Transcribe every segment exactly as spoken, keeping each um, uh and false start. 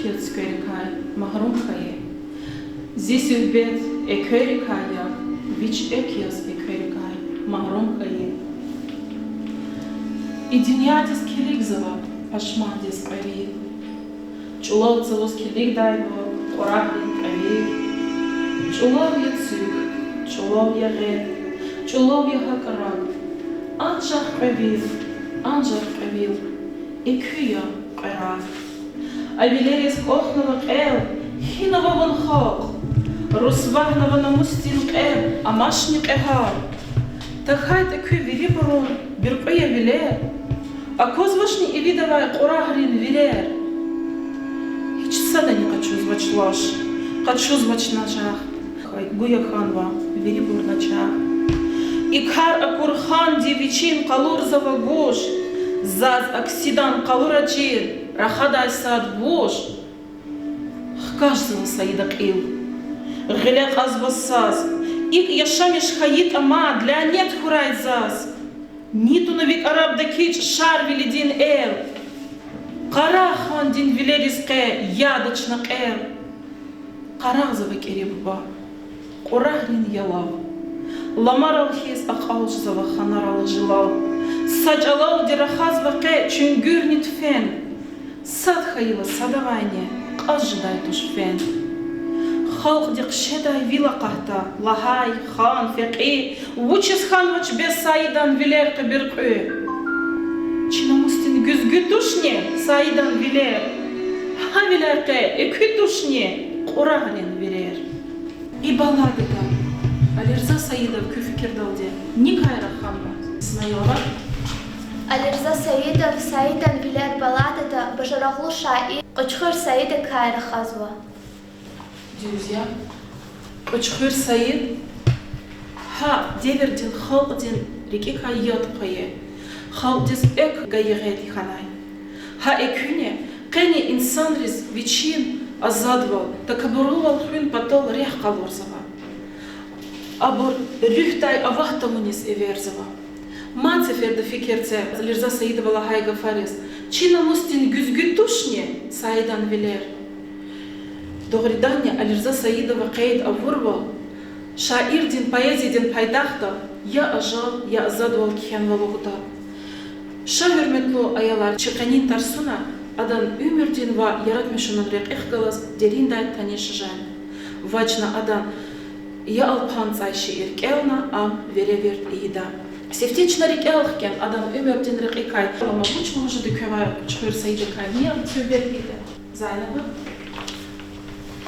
я цуькверикай магьрум хьайи. Зи суьгьбет экверикай я, вич экв яз экверикай магьрум хьайи. И дуьньядиз килигзава пашмандиз кьве вил. ЧӀулав цавуз килигдайвал кьурагьрин кьве вил. ЧӀулав я цуьк, чӀулав я гъед, чӀулав я гьакӀ раг. Анжах кьве вил, анжах кьве вил, экуь я кьве раг. А вилериз кӀвахьнава кьел, гьинава вун халкь? Русвагьнава намусдин кьел, амачни кьегьал? ТахьайтӀа куь вирибурун буьркьуь я вилер, аквазвачни ивидавай кьурагьрин вирер? Гьич садани къачузвач лаш, къачузвач нажагъ, гуя хьанва вирибур начагъ. И кар акур ханди вичин къалурзава гуж, заз аксидан къалура чир, рахадай сад вуж. Хкажзава Саида кьил, гъиле кьазва саз, икӀ яшамиш хьайитӀа мад, лянет хьурай заз. Ни туна ви кӀарабда кичӀ Шарвилидин эл. Къарагъ хандин вилериз къе, яда чна кьел. Къарагъзава КӀири буба, кьурагьрин ялав. Ламарал хьиз акьалтзава ханарал жилав. Са чӀалалди рахазва къе чуьнгуьрни туфенг. Сад хьайила садавайни кьаз жедай туш фенд. Халкьди хъжедай вил акъатда, лагьай, хан, фекьи, вучиз хьанвач бес Саидан вилер къе буьркьуь? Чи намусдин гуьзгуь тушни Саидан вилер? Гьа вилер къе экуь тушни кьурагьрин вирер? И балладада Алирза Саидов куь фикирдалди никай раханва, Исмаилова? Алирза Саидов Саидан вилер балладада бажарагълу шаир Кьуьчхуьр Саидакай рахазва. Дуьз я. Кьуьчхуьр Саид гьа девирдин халкьдин рикӀикай яд хъвайи, халкьдиз экв гайи гъед хьанай. Гьа экуьни къени инсанриз вичин азадвал, такабурлувал хуьн патал рехъ къалурзава. Абур руьгьдай ават тавуниз эверзава. Мад сеферда фикир це Алирза Саидова лагьай гафариз: чи намусдин гуьзгуь тушни Саидан вилер? Дугъриданни, Алирза Саидова къейд авурвал, шаирдин поэзиядин пайдахдал я ажал, я азадвал кхьенва лугьуда. Ша, гьуьрметлу аялар, чи къенин тарсуна адан уьмуьрдин ва яратмишунин рекьихъ галаз дериндай таниш жен. Ва чна адан я алпан цӀай шиир кӀелна, ам веревирд ийида. Сифте чна рикӀел хкӀен адан уьмуьрдин рекьикай, амма вуч лугьуз жеда квевай Кьуьчхуьр Саидакай, ни ам суьгьбет ийида. Зайнаба.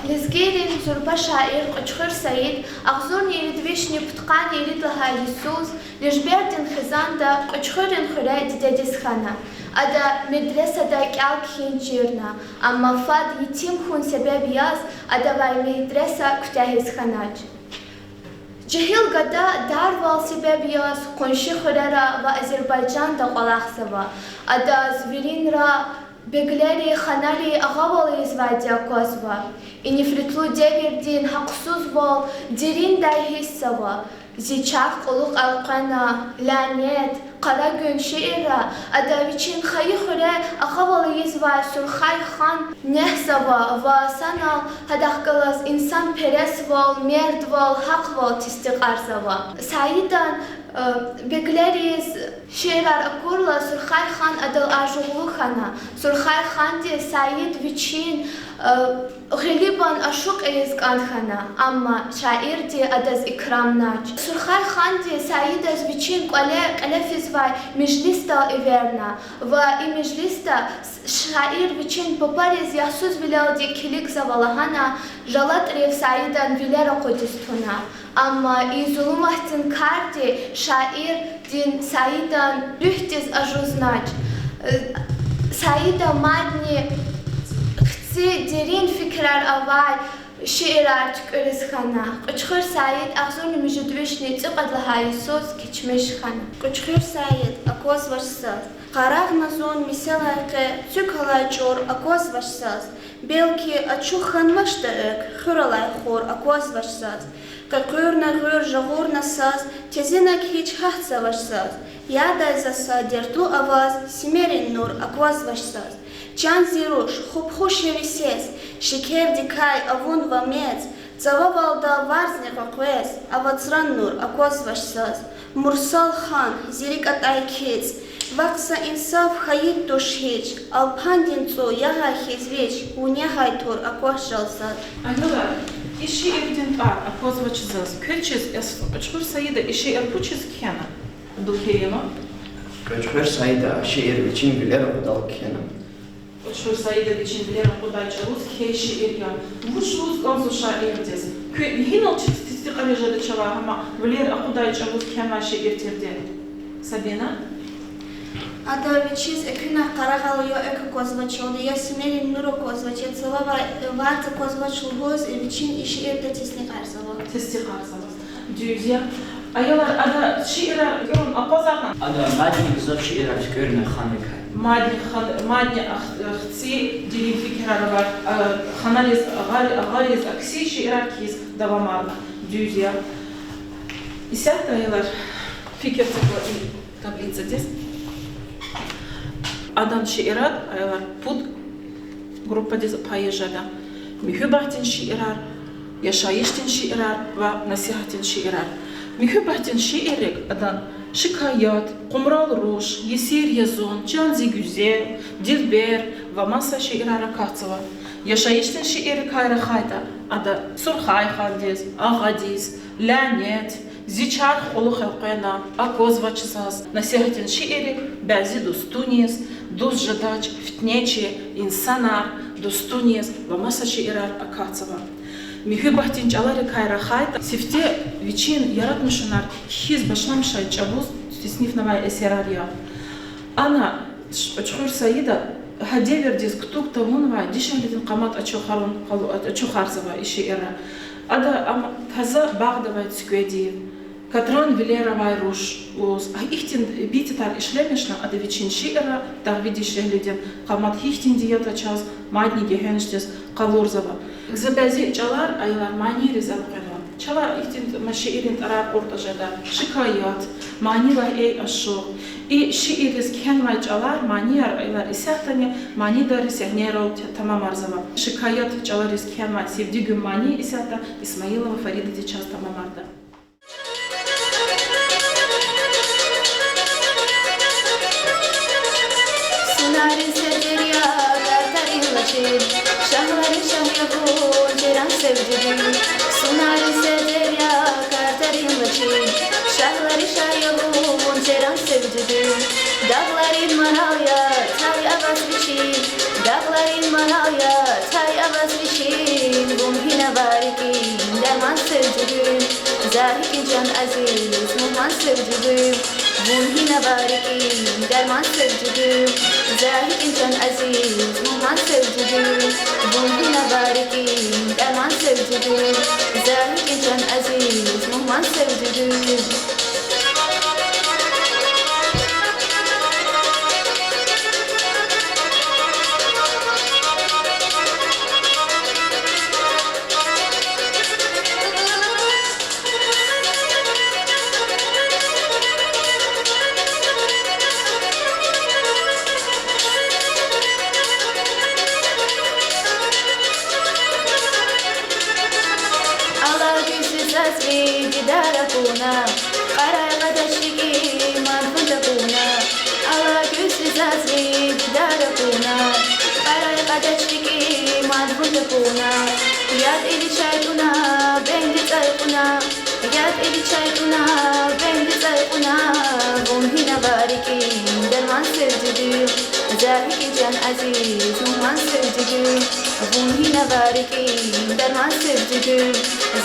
Лезгийрин зурба шаир Кьуьчхуьр Саид агъзурни ирид вишни пудкъанни ирид лагьай йисуз Лежбердин хизанда Кьуьчхуьрин хуьре дидедиз хьана. Ада медресада кӀел-кхьин чирна, амма фад етим хьун себеб яз адавай медреса куьтягьиз хьанач. Жегьил гада дарвал себеб яз къунши хуьрера ва Азербайжанда кӀвалахзава. Адаз виринра беглери ханари агъавал ийизвайди аквазва. И нифритлу девирдин гьахъсузвал дериндай гьиссзава. Зи чарх кьулухъ элкъвена, Лянет, Къара гуьн шиирра ада вичин хайи хуьре агъавал ийизвай Сурхай хан негьзава ва санал гьадахъ галаз инсанпересвал, мердвал, гьахъвал тестикьарзава. Саидан, э, беглериз шиирар акурла, Сурхай хан адал ажугълу хьана. Сурхай ханди Саид вичин, э, гъилибан ашукь ийиз кӀан хьана, амма шаирди адаз икрамнач. Сурхай ханди Саидаз вичин кӀвале кьиле физвай межлисдал эверна ва и межлисда шаир вичин папариз ягьсузвилелди килигзава лагьана, жалатӀрив Саидан вилер акъудиз туна. Амма и зулуматдин карди шаирдин, Саидан руьгьдиз ажузнач. Саида мадни хци дерин фикирар авай шиирар туькӀуьриз хьана. Кьуьчхуьр Саид агъзурни муьжуьд вишни цӀикьвед лагьай йисуз кечмиш хьана. Кьуьчхуьр Саид, аквазвач заз. Къарагъна зун меселай къе, цуьк алай чӀур аквазвач заз. Белки ачух хьанвачтӀа экв, хуьр алай хур аквазвач заз. Къекъуьрна гъуьр жагъурна саз, тезинаг гьич гьатзавач заз. Ядай за са дертлу аваз, симерин нур аквазвач заз. Чан зи руш, хупхуш я ви сес, шекердикай авунва мез, цававалда варзни къекъвез, а вацран нур аквазвач заз. Мурсал хан, зи рикӀ атӀай кицӀ, вахъ са инсаф хьайид туш гьич, Алпандин цӀу ягъай хьиз вич, вун ягъай тур аквач жал заз. Аялар, и шиирдин тӀвар аквазвач заз. Квез чиз, Кьуьчхуьр Саида и шиир вучиз кхьена? Абдулкерим. Кьуьчхуьр Саида шиир вичин вилер акъуддалди кхьена. Кьуьчхуьр Саида вичин вилер акъуддай чӀавуз кхьей шиир я. Вуч лугьуз кӀанзава шаирдиз? Куьн гьинал чиз тестикьарзавайди чавай гьам вилер акъуддай чӀавуз кхьенвай шиир тирди? Сабина? Ада вичиз экуьнахъ къарагъайла, я экв аквазвач, я синелин нур аквазвач, я цававай варз аквазвач лугьуз, вичин и шиирда тестикьарзава. Тестикьарзава. Дуьз я. Аялар, ада шиирар кӀелун акъвазарна? Ада мадни гзаф шиирар туькӀуьрна ханрикай. Мадни хан-, мадни ах-, Хци, Дилин фикирар авай, а, ханариз, агъар-, агъариз акси шиирар кхьиз давамарна. Дуьз я. Исятда, аялар, фикир це кван и таблицадиз. Адан шиирар, аялар, пуд группадиз пайиз жеда: муьгьуьббатдин шиирар, яшайишдин шиирар ва насигьатдин шиирар. Муьгьуьббатдин шииррик адан шикаят, къумрал руш, есир я зун, чан зи гуьзел, дилбер ва маса шиирар акатзава. Яшайишдин шииррикай рахайтӀа, ада Сурхай хандиз, агъадиз, лянет, зи чарх кьулухъ элкъвена, аквазвач заз. Насигьатдин шииррик бязи дустуниз, дуст жедач фитнечи инсанар, дустуниз ва маса шиирар акатзава. Муьгьуьббатдин чӀаларикай рахайтӀа, сифте вичин яратмишунар кхьиз башламишай чӀавуз теснифнавай эсерар я. Ана Кьуьчхуьр Саида гьа девирдиз кутуг тавунвай дишегьлидин къамат ачухарун къалу-, ачухарзава и шиирра. Ада ам таза багъда авай цуькведив, катран вилер авай руш лугьуз, гьа ихьтин эпитетар ишлемишна, ада вичин шиирра дагъви дишегьлидин къамат гьихьтинди ятӀа чаз мадни гегьеншдиз къалурзава. За бязи чӀалар, аялар, манийриз элкъвенва. Чавай ихьтин ма шииррин тӀварар кьуртӀа жеда: шикаят, мани лагь, эй ашукь. И шиирриз кхьенвай чӀалар, манияр, аялар, исятдани манидарри сегьнейрал те-, тамамарзава. Шикаят чӀалариз кхьенвай сивдигун мани исятда Исмаилова Фаридади чаз тамамарда. Сунарин сер деря, картарин лачи, шагьларин шагь я вун, терен севдигим. Сунарин сер деря, картарин лачи, шагьларин шагь я вун, терен севдигим. Дагъларин марал я, тай аваз вичин, дагъларин марал я, тай аваз вичин, вун гьина ва рикӀин дарман севдигим. За гьикӀин чан азиз мугьман севдигим, вун гьина ва рикӀин дарман севдигим. За гьикӀин чан азиз мугьман севдигим, вун гьина ва рикӀин дарман севдигим. За гьикӀин чан азиз мугьман севдигим. Аллагь, куьнси заз ви дидар акуна, кьарай кьадач рикӀи мад вун такуна. Аллагь, куьнси заз ви дидар акуна, кьарай кьадач рикӀи мад вун такуна. Яд иличай тӀуна, бенди цӀай кьуна, яд иличай тӀуна, бенди цӀай кьуна, вун гьина ва рикӀин дарман севдигим. За гьикӀин чан азиз мугьман севдигим, вун гьина ва рикӀин дарман севдигим.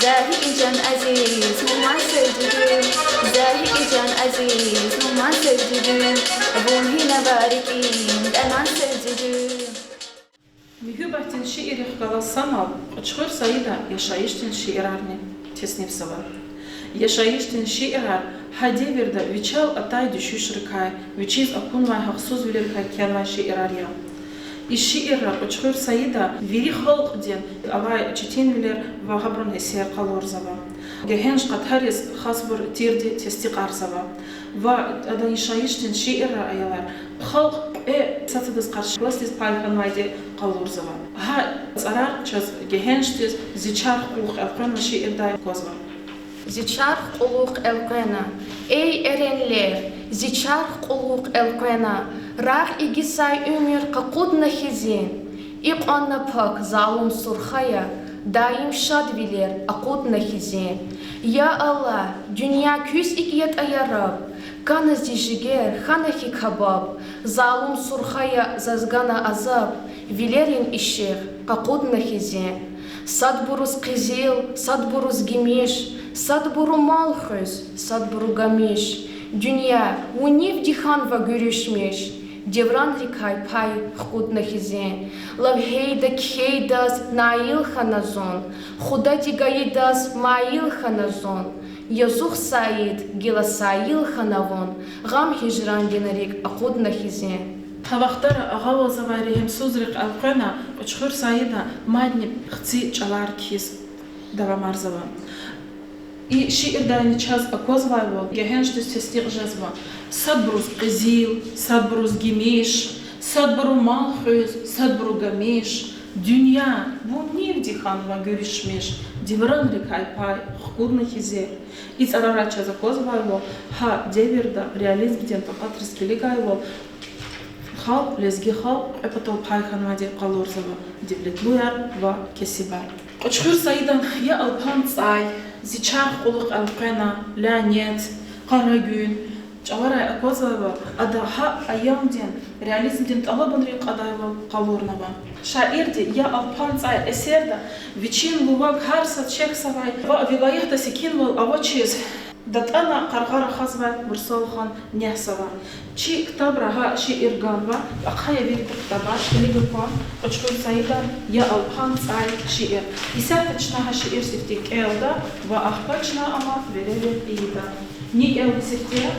За гьикӀин чан азиз мугьман севдигим, за гьикӀин чан азиз мугьман севдигим, вун гьина ва рикӀин дарман севдигим. Муьгьуьббатдин шииррихъ галаз санал Кьуьчхуьр Саида яшайишдин шиирарни теснифзава. Яшайишдин шиирар гьа девирда вичел атай дуьшуьшрикай, вичиз акунвай гьахъсузвилерикай кхьенвай шиирар я. И шиирра Кьуьчхуьр Саида вири халкьдин авай четинвилер ва гьабурун эсер къалурзава. Гегьенш къатариз хасбур тирди тестикьарзава. Ва адан яшайишдин шиирра, аялар, халкь кьве сад-садаз къарши классдиз пай хьанвайди къалурзава. Гьа цӀарар чаз гегьеншдиз Зи чарх кьулухъ элкъвена шиирдай аквазва. Зи чарх кьулухъ элкъвена, эй Эренлер, зи чарх кьулухъ элкъвена, рагъ игисай уьмуьр къакъудна хьи зи, икьван напак залум Сурхая, даим шадвилер акъудна хьи зи. Я Аллагь, дуьнья куьз икӀ ятӀа, я Раб, кана зи жигер, хьана хьи кабаб, залум Сурхая, заз гана азаб, вилерин ишигъ къакъудна хьи зи. Садбуруз къизил, садбуруз гимиш, садбуру мал хуьз, садбуру гамиш. Дуьнья, вун нивди хьанва гуьруьшмиш, девранрикай пай хкудна хьи зи. Лавгьейда кхьейдаз наил хьана зун, Худади гайидаз маил хьана зун. Язух Саид, гила саил хьана вун, гъам-гьижрандин рикӀ акъудна хьи зи. Гьа вахтара агъавалзавай регьимсуз рехъ элкъвена Кьуьчхуьр Саида мадни хци чӀалар кхьиз давамарзава. И шиирдайни чаз аквазвайвал, гегьеншдиз тестикь жезва: садбуруз къизил, садбуруз гимиш, садбуру мал хуьз, садбуру гамиш. Дуьнья, вун нивди хьанва гуьруьшмиш, девранрикай пай хкудна хьи зи. И цӀарарай чаз аквазвайвал, гьа девирда реализмдин такьатриз килигайвал, халкь, лезги халкь кьве патал пай хьанвайди къалурзава: девлетлуяр ва кесибар. Кьуьчхуьр Саидан Я алпан цӀай, Зи чарх кьулухъ элкъвена, Лянет, Къарагуьн чӀаларай аквазвайвал, ада гьа аямдин реализмдин тӀалабунрин кьадайвал къалурнава. Шаирди Я алпан цӀай эсерда вичин лувак гьар сад шехьзавай ва вилаятда секинвал авачиз датӀана къаргъа рахазвай Мурсалхан нягьзава. Чи ктабра гьа шиир ганва, ахъая вирида ктабар, килиг кван Кьуьчхуьр Саидан Я алпан цӀай шиир. Исятда чна гьа шиир сифте кӀелда ва ахпа чна ама веревир ийида. Ни кӀелда сифте?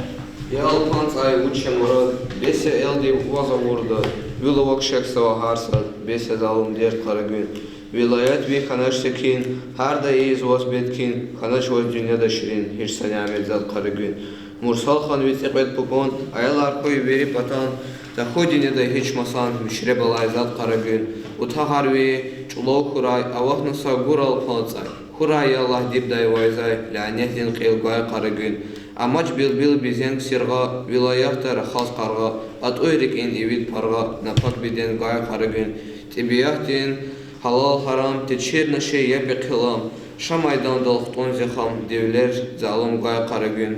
Я алпан цӀай, вуч я мурад, бес я элди ваз авурда, ви лувак шехьзава гьар сад, бес я залум дерт Къарагуьн. Вилаят ви хьанач секин, гьарда ийиз ваз бед кин, хьанач ваз дуьньяда ширин гьич са нямет зад Къарагуьн. Мурсалхан ви цӀикьвед папан, аялар хьуй вири патан, тахьуй дуьньяда гьич масан мешреб алай зад Къарагуьн. Утагъар ви чӀулав хьурай, аватна са гур алпан цӀай, хьурай, я Аллагь, дибдай вайзай, лянетдин кьил гвай Къарагуьн. Амач билбил безенг сиргъа, вилаятда рахаз къаргъа, атӀуй рикӀин ивид паргъа, напак беден гвай Къарагуьн. ТӀебиатдин гьалал-гьарам течирна ши япи хъилам, ша майдандал хтӀун зи хам, девлер залум гвай Къарагуьн.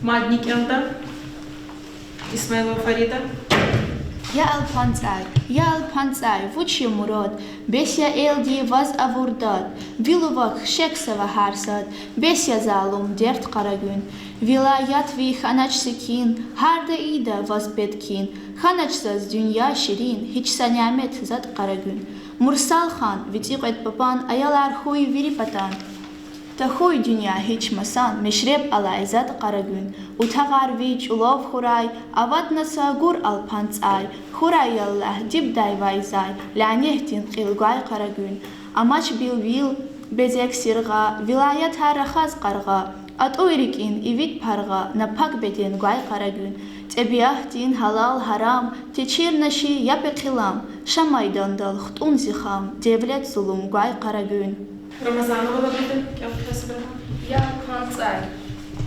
Мадни кӀелда Исмаилова Фарида. Я алпан цӀай, я алпан цӀай, вуч я мурад, бес я элди ваз авур дад, ви лувак шехьзава гьар сад, бес я залум дерт Къарагуьн. Вилаят ви хьанач секин, гьарда ийида ваз бед кин, хьанач заз дуьнья ширин, гьич са нямет зад Къарагуьн. Мурсалхан ви цӀикьвед папан, аялар хьуй вири патан, тахьуй дуьнья гьич масан мешреб алай зад Къарагуьн. Утагъар ви чӀулав хьурай, аватна са гур алпан цӀай, хьурай, я Аллагь, дибдай вайзай, лянетдин кьил гвай Къарагуьн. Амач билбил безенг сиргъа, вилаятда рахаз къаргъа, атӀуй рикӀин ивид паргъа, напак беден гвай Къарагуьн. ТӀебиатдин гьалал-гьарам течирна ши япи хъилам, ша майдандал хтӀун зи хам, девлет зулум гвай Къарагуьн. Рамазанова Лабида, кӀел хъия сабрана. Я алпан цӀай,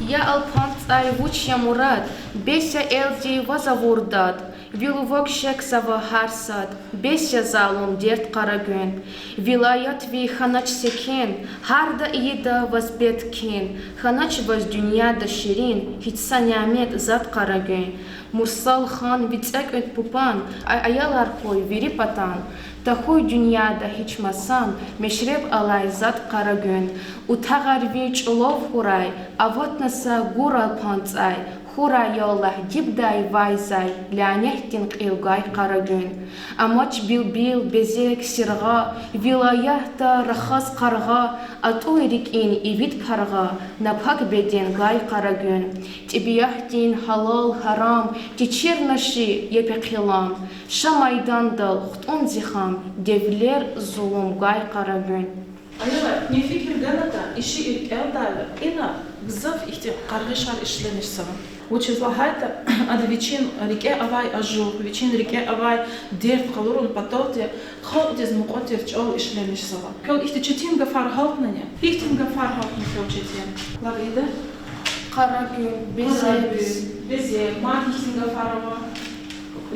я алпан цӀай, вуч я мурад, бес я элди ваз авур дад, ви лувак шехьзава гьар сад, бес я залум дерт Къарагуьн. Вилаят ви хьанач секин, гьарда ийида ваз бед кин, хьанач ваз дуьньяда ширин, гьич са нямет зад Къарагуьн. Мурсалхан ви цӀикьвед папан, а-, аялар хьуй вири патан, тахьуй дуьньяда гьич масан мешреб алай зад Къарагуьн. Утагъар ви чӀулав хьурай, аватна са гур алпан цӀай, хьурай, я Аллагь, дибдай вайзай, лянетдин кьил гвай Къарагуьн. Амач билбил безенг сиргъа, вилаятда рахаз къаргъа, атӀуй рикӀин ивид паргъа, напак беден гвай Къарагуьн. ТӀебиатдин гьалал-гьарам течирна ши япи хъилам, ша майдандал хтӀун зи хам, девлер зулум гвай Къарагуьн. Аялар, ни фикир ганатӀа, и шиир кӀелдайла, ина гзаф ихьтин къаргъишар ишлемишзава. Вучиз лагьайтӀа ада вичин рикӀе авай ажугъ, вичин рикӀе авай дерт къалурун паталди халкьдиз мукьва тир чӀал ишлемишзава. Квел ихьтин четин гафар гьалтнани? Гьихьтин гафар гьалтна квел четин? Лав ида. Къарагуьн, безек. Къарагуьн, безек. Мад гьихьтин гафар ава?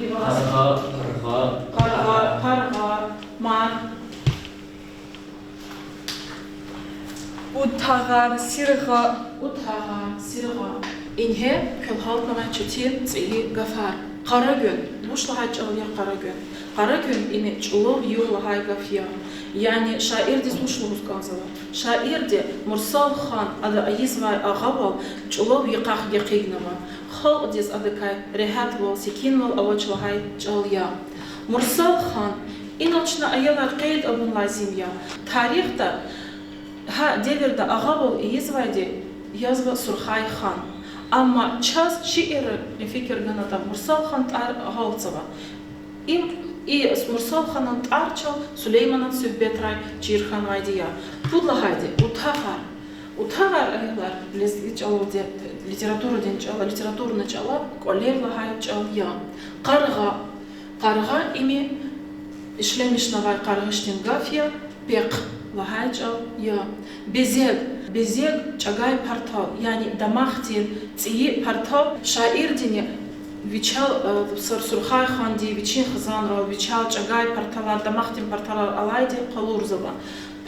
Риваз. Къаргъа, къаргъа. Къаргъа, къаргъа. Мад. Удтагъар, сиргъа. Удтагъар, сиргъа. Ингье квел гьалтнавай четин цӀийи гафар. Къарагуьн. Вуч лагьай чӀал я къарагуьн? Къарагуьн им чӀулав югъ лагьай гаф я. Яни шаирдиз вуч лугьуз кӀанзава? Шаирди Мурсал хан ада ийизвай агъавал чӀулав йикъахъ гекъигнава. Халкьдиз адакай регьятвал, секинвал авач лагьай чӀал я. Мурсал хан, инал чна, аялар, къейд авун лазим я. Тарихда гьа девирда агъавал ийизвайди язва Сурхай хан. Амма чаз шиирра фикир ганатӀа, Мурсал хан тӀвар гьалтзава. Им, и Мурсал ханан тӀвар чал Сулейманан суьгьбетрай чир хьанвайди я. Пуд лагьайди, утагъар. Утагъар, аялар, лезги чӀалалди, литературадин чӀала, литературный чӀала кӀвалер лагьай чӀал я. Къаргъа. Къаргъа им ишлемишнавай къаргъишдин гаф я, пехъ лагьай чӀал я. Безег. Безег чӀагай партал, яни дамахдин цӀийи партал шаирдини вичел, э, Сур-, Сурхай ханди вичин хизанрал вичел чӀагай парталар, дамахдин парталар алайди къалурзава.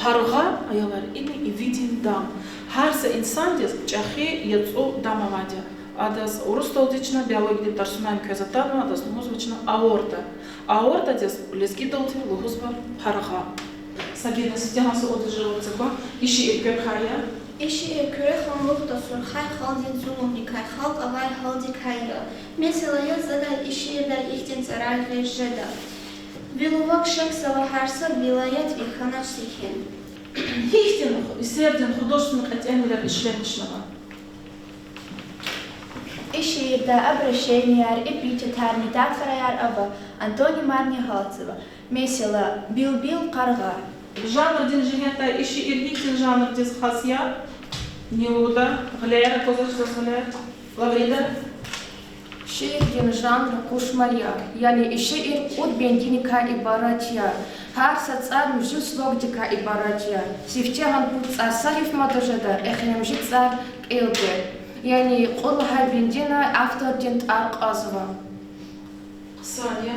Паргъа, аялар, им ивидин дам. Гьар са инсандиз чӀехи яцӀу дам авайди я. Адаз урусдалди чна биологиядин тарсунайни квез атанва, адаз лугьузва чна аорта. Аортадиз лезгидалди лугьузва паргъа. Сабина, сифтегьан суалдиз жаваб це кван, и шиир квекай я? И шиир Куьре ханлухда Сурхай халкьдин зулумрикай халкь авай гьалдикай я. Месела, яз задай и шиирдай ихьтин цӀарар гъиз жеда: ви лувак шехьзава гьар са вилаят, ви хьанач секин. Гьихьтин эсердин художественный кьетӀенвилер ишлемишнава? И шиирда обращенияяр, эпитетар, метафораяр ава, антонимарни гьалтзава. Месела, билбил, къаргъа. Жанрдин жигьетдай и шиир гьихьтин жанрдиз хас я? Ни лугьуда, гъилер аквазвач заз, гъилер. Лаврида. Шиирдин жанр къушмар я, яни и шиир кьуд бендиникай ибарат я. Гьар са цӀар муьжуьд слогдикай ибарат я. Сифтегьан пуд цӀар са рифмада жеда, эхиримжи цӀар кьилди. Яни кьуд лагьай бендинай автордин тӀвар кьазва. Хъсан я.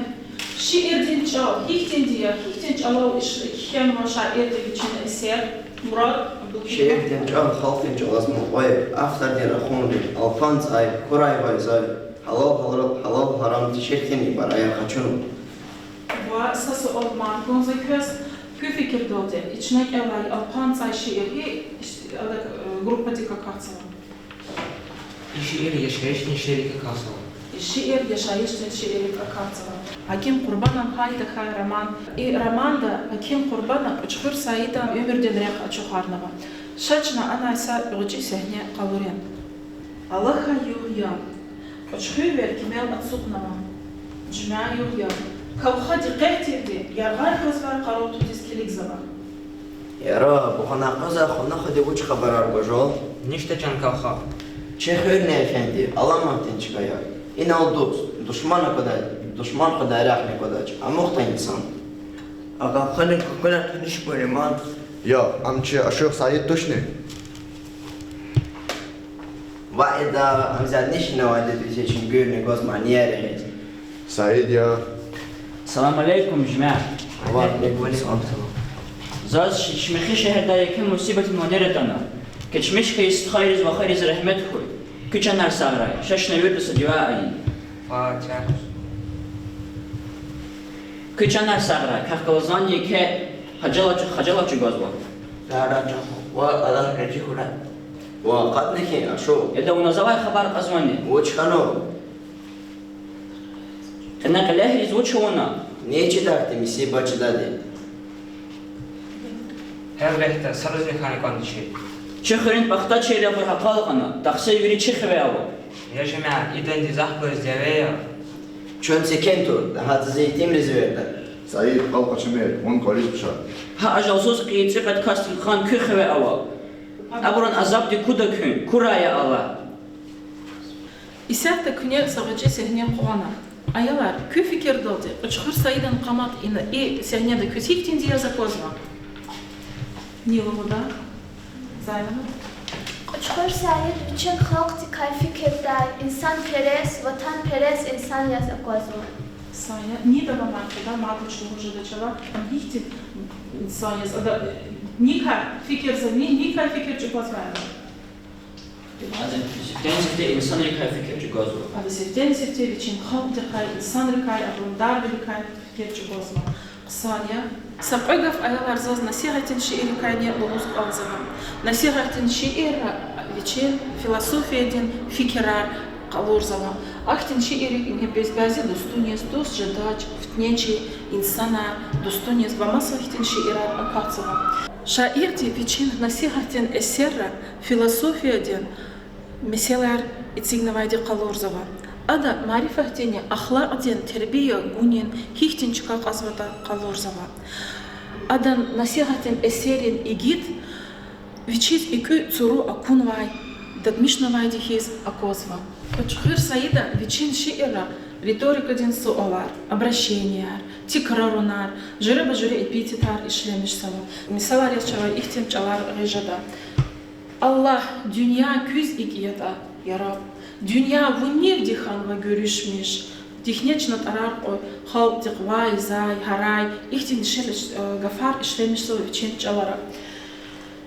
Шиирдин чӀал гьихьтинди я, гьихьтин чӀалал иш-, кхьенва шаирди вичин эсер? Мурад Абдулкеримов. Шиирдин чӀал халкьдин чӀалаз мукьва я, автордин рахунри, Алпан цӀай, Курай варзай, гьалал-, гьалал-гьарам тешир хьайи ибараяр къачунва. Ва са суал мад гузва квез. Куь фикирдалди, и чна кӀелай Алпан цӀай шиир гьи, э, группадик акатзава? И шиир яшайишдин шииррик акатзава. И шиир яшайишдин шииррик акатзава. Гьаким Къурбанан Гьай тахьай роман. И романда Гьаким Къурбана КӀучхуьр Саидан уьмуьрдин рехъ ачухарнава. Ша чна анай са гъвечӀи сегьне къалурин. Алахьай югъ я. КӀучхуьрвер кимел ацукьнава. Жуьмя югъ я. Кавха дикъетдивди яргъай къвезвай къаравдудиз килигзава. Яра, буханай къвезвай хванахъади вуч хабарар гваз жал? Ништа, чан Кавха. Чи хуьр нерфенди, аламатдин чка я. Инал дуст, душман аквадай, душман къведай рехъни аквадач, амукьда инсан. Агакьханин кукуна таниш бури ман. Я, ам чи ашукь Саид тушни? Ваида, ам заз нишинавайди тушни, чуьнгуьрни гваз манияр гъиз. Саид я. Салам алейкум, жуьмя. Ва алейкум салам. Заз Ши-, Шимихи шегьерда еке мусибатдин ванер атана. Кечмиш хьайи стхайриз, вахариз регьмет хьуй. Куь чанар сагърай, ша чна вирида са дуьа ийин. Фатигьа. Куь чанар сагърай, квехъ галазнани еке хажалат чу-, хажалат чӀугвазва. Сагърай, чан хва, Аллагь рази хьурай. Ва акъатна хьи, ашукь. Яда, вуна завай хабар кьазвани? Вуч хьанва? Къене кьилегьриз вуч авуна? Ни чидач, мусибат чидади. Гьелбетда, садазни хьана кӀанда чи. Чи хуьруьн пахтачийри абур гьакъал кьуна, тахсир вири чи хиве ава. Я жуьмя, идан дизахъ гваз дяве я. Чун секин тур, гьа зи итимриз верда. Саид, къал къачумир, вун кӀвализ хъша. Гьа ажалсуз кьейи цӀикьвед касдин кьан куь хиве ава. Абурун азабди куда куьн, Курай я Аллагь. Исятда куьне са гъвечӀи сегьне къвана. Аялар, куь фикирдалди, Кьуьчхуьр Саидан къамат ина и сегьнеда квез гьихьтинди яз аквазва? Ни лугьуда? Зайнаб? Кьуьчхуьр Саид вичин халкьдикай фикирдай, инсанперес, ватанперес инсан яз аквазва. Сая, ни дава мартида, мад вуч лугьуз жеда чавай, ам гьихьтин инсан яз, ада, э, никай фикирзава, ни, никай фикир чӀугвазвайвал. Ада сифтени-сифте инсанрикай фикир чӀугвазва. Ада сифтени-сифте вичин халкьдикай, инсанрикай, абурун дарвиликай фикир чӀугвазва. Хъсан я. Са кьве гаф, аялар, заз насигьатдин шииррикай ни лугьуз кӀанзава. Насигьатдин шиирра вичин философиядин фикирар къалурзава. Ахьтин шииррик ингье бязи дустуниз, дуст жедач, фитнечи, инсанар, дустуниз ва маса хьтин шиирар акатзава. Шаирди вичин насигьатдин эсерра философиядин месэлаяр эцигнавайди къалурзава. Ада марифатдинни ахлакьдин тербия гунин гьихьтин чка кьазватӀа къалурзава. Адан насигьатдин эсеррин игит вичиз икӀуь цуру акунвай, дадмишнавайди хьиз аквазва. Кьуьчхуьр Саида вичин шиирра риторикадин суалар, обращенияр, тикрарунар, жуьреба-жуьре эпитетар ишлемишзава. Мисалар яз чавай ихьтин чӀалар гъиз жеда. Аллагь, дуьнья куьз икӀ ятӀа, яраб, дуьнья вунивди хьанва гуьруьшмиш, дихьне чна тӀарар кьур, халкьдихъ вай, зай, гьарай, ихьтин дишегьли, э, гафар ишлемишзава вичин чӀалара.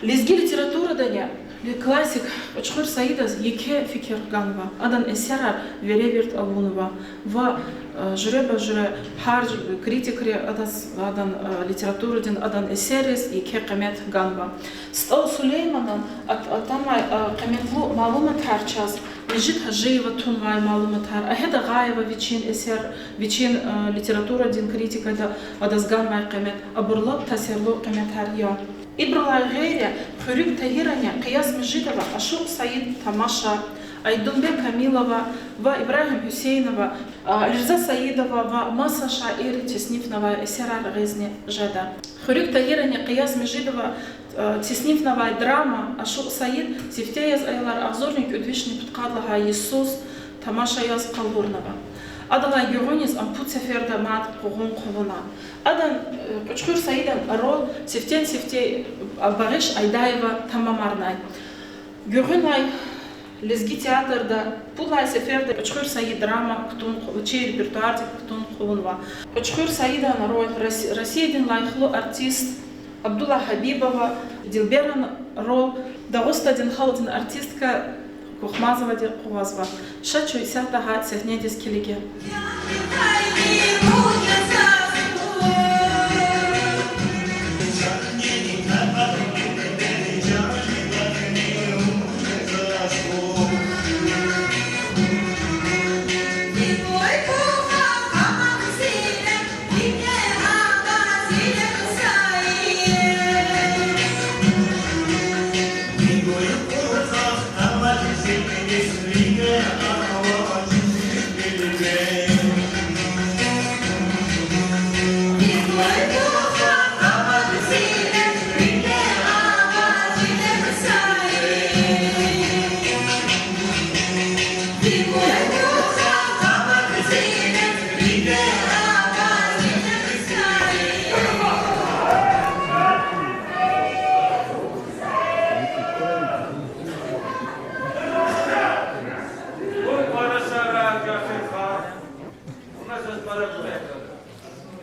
Лезги литературадани ли-, классик Кьуьчхуьр Саидаз еке фикир ганва, адан эсерар веревирд авунва ва, э, жуьреба-жуьре гьар жу-, критикри адаз, адан, э, литературадин, адан эсерриз еке къимет ганва. СтӀал Сулейманан ат-, атанвай, э, къиметлу малуматар чаз Межит Гьажиева тунвай малуматар, Агьед Агъаева вичин эсер, вичин, э, литературадин критикада адаз ганвай къимет, абур лап таъсирлу къиметар я. Ибурулай гъейри, Хуьруьг Тагьирани Къияс Межидова Ашукь Саид тамаша, Айдунбек Камилова ва Ибрагьим Гьуьсейнова, а, Алирза Саидова ва маса шаирри теснифнавай эсерар гъизни жеда. Хуьруьг Тагьирани Къияс Межидова, а, теснифнавай драма Ашукь Саид сифте яз, аялар, агъзурни кӀуьд вишни пудкъад лагьай йисуз тамаша яз къалурнава. Адалай гуьгъуьниз ам пуд сеферда мад къугъун хъувуна. Адан, э, Кьуьчхуьр Саидан роль сифтени-сифте, а, Багъиш Айдаева тамамарнай. Гуьгъуьнлай лезги театрда пуд лагьай сеферда Кьуьчхуьр Саид драма кутун хъу-, чи репертуардик кутун хъувунва. Кьуьчхуьр Саидан роль Рос-, Россиядин лайихлу артист Абдуллагь Гьабибова, Дилберан роль Дагъустандин халкьдин артистка Кухмазовади къугъвазва. Ша чун исятда гьа сегьнедиз килигин.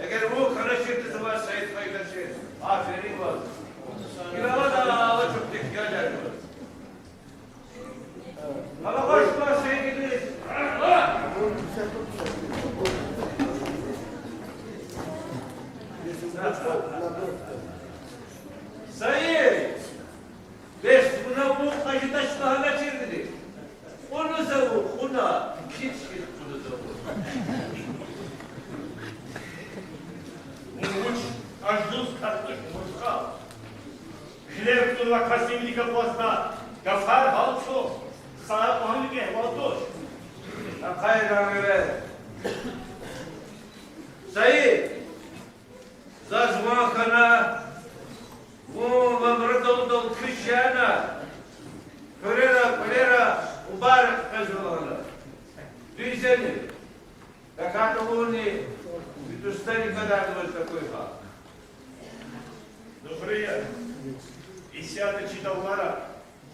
Эгер вун хьана чирдиз ва Саид Хайдар чир. Аферин ваз. Гила ада ала чухтик я жани ваз. Ала хош ва Саид. Саид! Бес вуна вун къажидач лагьана чирдини? Кьуна за вун, кьуна, кичӀ хьиз кьуна за вун. Вун вуч, ажуз картуш мурзкъал? Гъилер кутунва касдивилик акъвазна, гафар гьалтзава, са акьван вилик агьвал туш. Ахъайран эвел. Саид! Заз ван хьана, вун ва Мурад удал куьч яна, хуьрера, кӀвалера мубарак къвезва лагьана. Такьатӏ авурни, ви дустари гадарнаваз такуй гьал. Зухрият, исятда чи давлара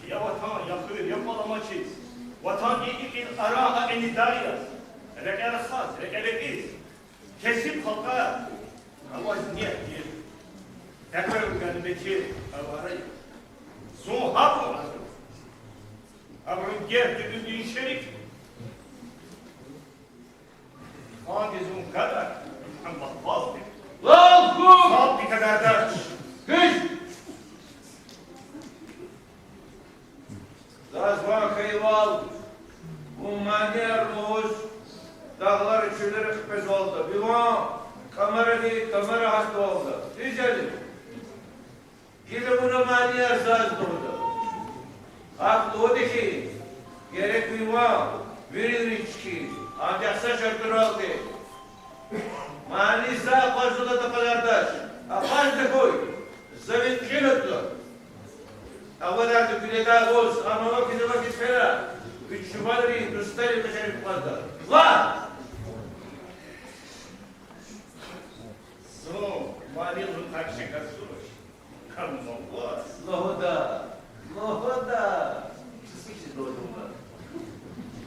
я ватан, я хуьр, я кӏвал амачиз, ватандин икьин аран гьа инидай яз, рекье рахаз, рекье лекьиз, кесиб халкьар, аваз нек тир, эквер гана метир авара я. Зун гьабур, гьабурун герти уьмуьрдин шерик, ханди зун гадар, амма халкьди, халкьди гадардач. Куьч! Заз ван хьайивал, вун манияр лугьуз, дагълара, чуьллера хъипезвалда, ви ван кӏамаради кӏамара гьатдавалда. Дуьз яни? Гила вуна манияр заз лугьуда. Гьахъ лугьуди хьи, герек ви ван виринриз чкин, анжах са шартӏуралди. Мани за акъвазда, къадардач. Акъвазда хьуй, за ви кьил атӏуда. Авадарда куьледай агъуз, амма вакиз, вакиз фена, ви чубанрин, дустарин къене акъвазда. Ва! Зун мани лугьуз акси касурач. Лугьуда, лугьуда.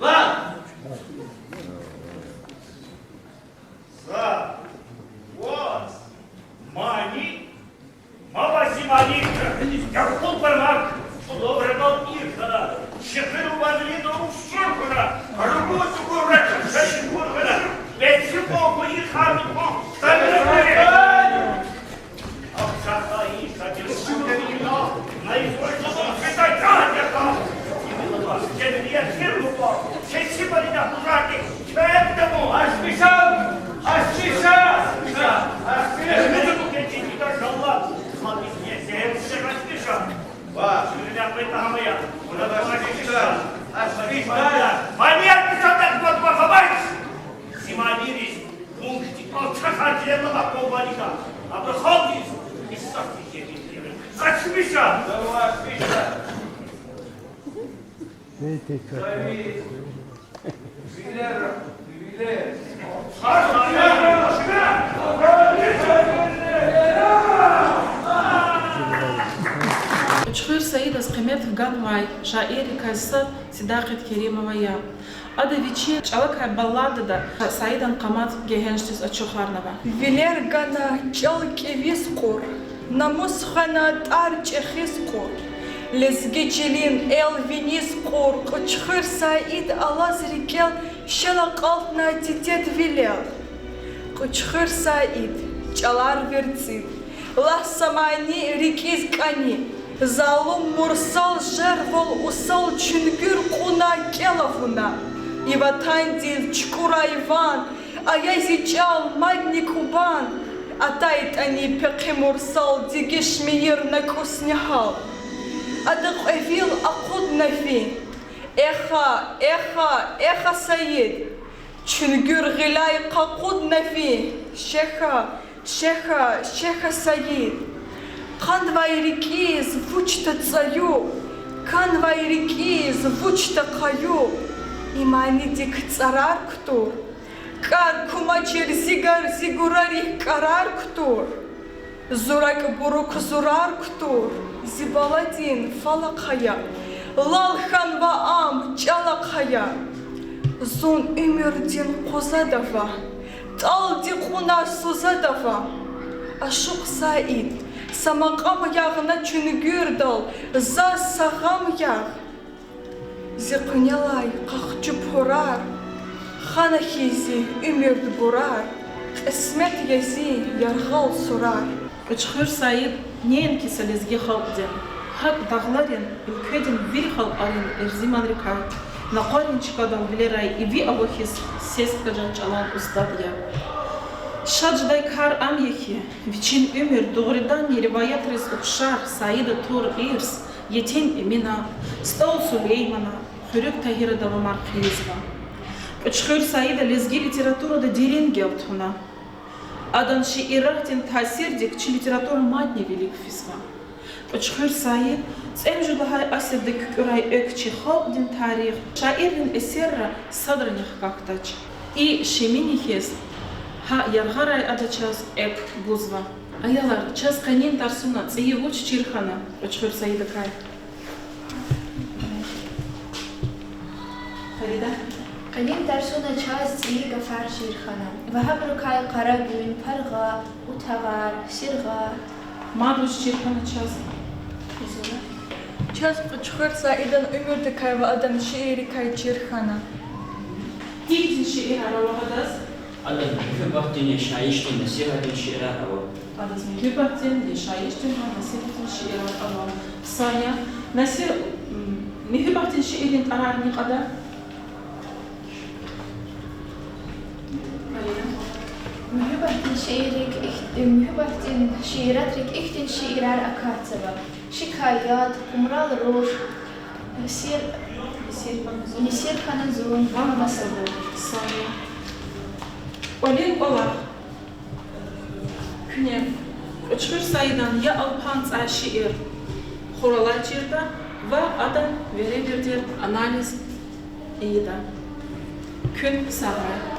Ва! За ваз мани, ма ваз зи мани, я кьулбармак, чӏулав ракӏал ир хьана, шикир ванрида ущур хьана, ругуд-цукур ракӏ шашин кур хьана, бетси къокъу и ханни кьван, стамира кури. Зи манийриз вун хьтин алчахар тирвал аквалванида, абуру халкьдиз гьисаб гуз жеди. Къачмиша! Вилер, вилер. Кьуьчхуьр Саидаз къимет ганвай шаиррикай сад Седакъет Керимова я. Ада вичин чӏалакай балладада Саидан къамат гегьеншдиз ачухарнава. Вилер гана чӏал кӏевиз кьур, намус хвена тӏвар чӏехиз кьур, лезги чилин эл виниз кьур Кьуьчхуьр Саид алаз рикӏел шел акьалтна дидед вилел. Кьуьчхуьр Саид, чӏалар верцӏив, лагь са мани рикӏиз кӏани, залум мурсал жервал усал чуьнгуьр кьуна кӏела вуна. И ватандин чукӏурай ван, ая зи чӏал, мадни кӏубан, атайтӏани пехъи мурсал дегишмир на кӏусни гьал. Ада кьве вил акъудна фин. Эха, эха, эха, Саид! Чуьнгуьр гъиляй къакъудна фин. Шехьа, шехьа, шехьа, Саид! Хъанвай рикӏиз вучда цӏаю, канвай рикӏиз вучда къаю, и манидик цӏарар кутур, кӏар кумачир зи гар, зи гурарик кӏарар кутур. Зу ракӏ бурук зурар кутур, зи баладин фал ахъая, лал хьанва ам чӏал ахъая. Зун уьмуьрдин къузада ава, тӏалди кьуна сузада ава. Ашукь Саид, са макьам ягъ на чуьнгуьрдал, заз са гъам ягъ. Зи къуьнелай къахчу пурар, хана хьиз зи уьмуьрд бурар, кьисмет я зи яргъал сурар. Кьуьчхуьр Саид неинки са лезги халкьдин, гьакӏ дагъларин, уьлкведин вири халкьарин эрзиманрикай, накъварин чкадал вилерай иви ава хьиз, сес хкажан чӏалан устад я. Шад жедай кар ам я хьи, вичин уьмуьр дугъриданни риваятриз ухшар Саида тур ирс Етим Эмина, СтӀал Сулеймана, Хуьруьг Тагьира давамар хъийизва. Кьуьчхуьр Саида лезги литературада дерин гел туна. Адан шииратдин таъсирдик чи литература мадни вилик физва. Кьуьчхуьр Саид цӀемуьжуьд лагьай асирда куькӀуьрай экв чи халкьдин тарих, шаиррин эсерра садрани хкахьдач. И шемини хьиз гьа яргъарай ада чаз экв гузва. Аялар, чаз къенин тарсуна цӀийи вуч чир хьана Кьуьчхуьр Саидакай? Къенин тарсуна чаз цӀийи гафар чир хьана. Ва гьабурукай: къара гуьн, паргъа, утагъар, сиргъа. Мад вуч чир хьана чаз? Чаз Кьуьчхуьр Саидан уьмуьрдикай ва адан шииррикай чир хьана. Гьихьтин шиирар ава адаз? Адаз муьгьуьббатдин, яшайишдин, насигьатдин шиирар ава. Адаз муьгьуьббатдин, яшайишдин ва насигьатдин шиирар ава. Са я. Насигь-, м, муьгьуьббатдин шииррин тӀварар ни кьада? Муьгьуьббатдин шииррик их-, муьгьуьббатдин шииратрик ихьтин шиирар акатзава: Шикаят, Къумрал руш, Сир-, Есир хьана зун ва масабур. Са я. КӀвалин кӀвалах. Куьне Кьуьчхуьр Саидан я Алпан цӀай шиир хуралай чирда ва адан веревирди анализ ийида. Куьн сагърай.